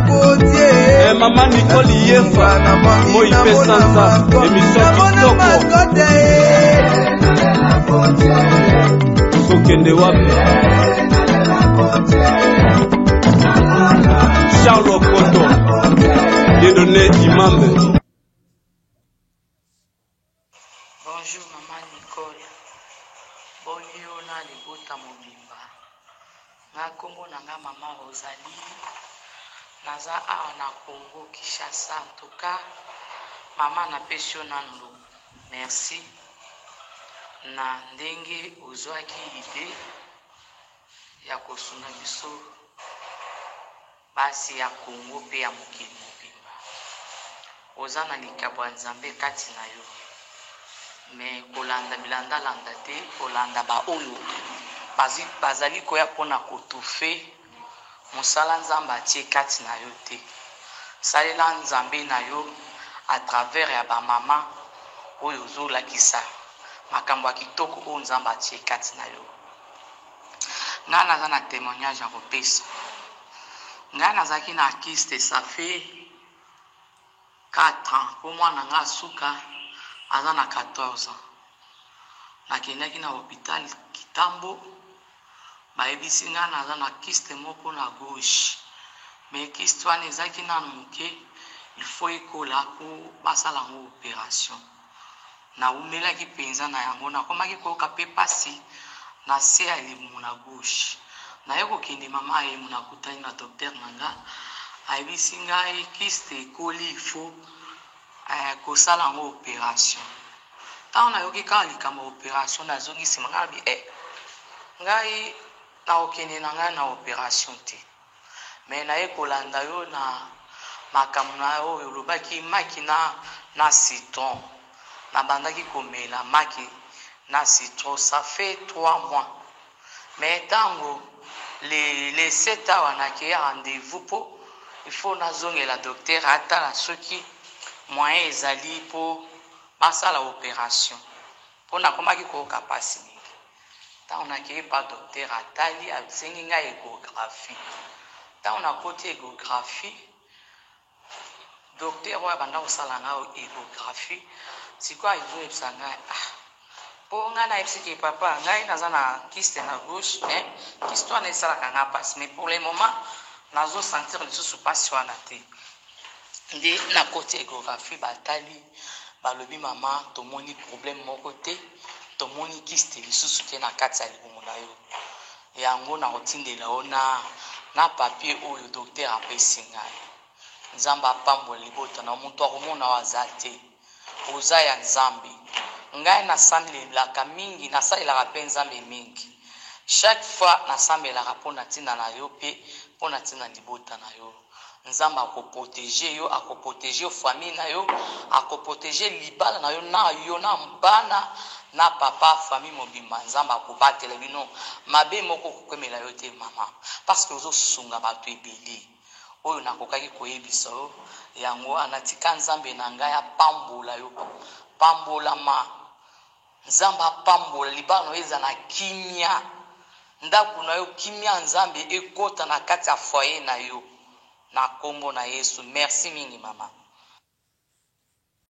Eh, mama Nicole Yefa moi mpe sanza emission kitoko tokende wapi Charles Okoto Dieudonné Imambe. Bonjour maman Nicole, boni yo na libota mobimba. Nga kombo na nga maman Rosalie, naza awa na Congo Kinshasa. En tout cas maman napesi yo nanu merci na ndenge ozwaki idee ya kosunga biso Basi ya Congo pe ya mokili mobimba oza na likabo ya Nzambe kati na yo mais kolanda bilanda landa te kolanda ba oyo bazali koya pona ko touffe mosala Nzambe atie kati na yo te salela Nzambe na yo à travers ya ba mama oyo ozolakisa makambo ya kitoko oyo Nzambe atie kati na yo. Nga naza na temoignage ya kopesa. Nga nazalaki na kyste ça fait 4 ans po mwana nga suka aza na 14 ans. Nakendaki na hopital Kitambo bayebisi nga naza na kyste moko na gauche mais kyste wana ezalaki nanu moke il faut ekola po basala yango operation. Nawumelaki penza na yango, nakomaki koyoka pe pasi na se ya libumu na gauche. Naye kokende mama Ayemo nakutani na docteur na nga, ayebisi ngai kyste ekoli il faut kosala yango operation. Tango nayoki kaka likambo ya operation nazongi sima, ngai nalobi eh ngai nakokende na ngai na operation te. Mais naye kolanda yo na makambo na yo oyo olobaki maki na na citron nabandaki komela maki na citron ça fait 3 mois mais tango le le 7 awa nakeya rendez-vous po il faut nazongela docteur atala soki moyen ezali po basala operation po nakomaki koyoka pasi mingi. Tango nakeyi epa docteur atali asengi ngai echographie tango nakoti echographie docteur oyo abanda kosala ngai echographie sikoyo azoyebisa ngai ah po ngai nayebisi ke papa ngai naza na kyste na gauche mais kyste wana esalaka ngai pasi mais pour le moment nazo sentir lisusu pasi wana te. Nde nakoti echographie batali balobi mama tomoni problème moko te tomoni kyste lisusu te na kati ya libumu na yo yango nakotindela yo na na papier oyo docteur apesi ngai. Nzambe apambola libota na yo moto akomona yo aza te oza ya Nzambe. Ngai nasambelaka mingi nasalelaka pe Nzambe mingi chaque fois nasambelaka pona tina na yo pe pona tina libota na yo. Nzambe ako proteger yo, ako proteger famille na yo, ako proteger libala na yo na yo na bana na papa famille mobimba Nzambe akobatela bino mabe moko kokomela yo te mama parce que ozo sunga bato ebele oyo nakokaki koyebisa yo yango wana tika Nzambe na ngai apambola yo pambolama Nzambe apambola libala na yo ezala na kimia ndaku na yo kimia ya Nzambe ekota na kati ya foyer na yo na kombo na Yesu merci mingi mama.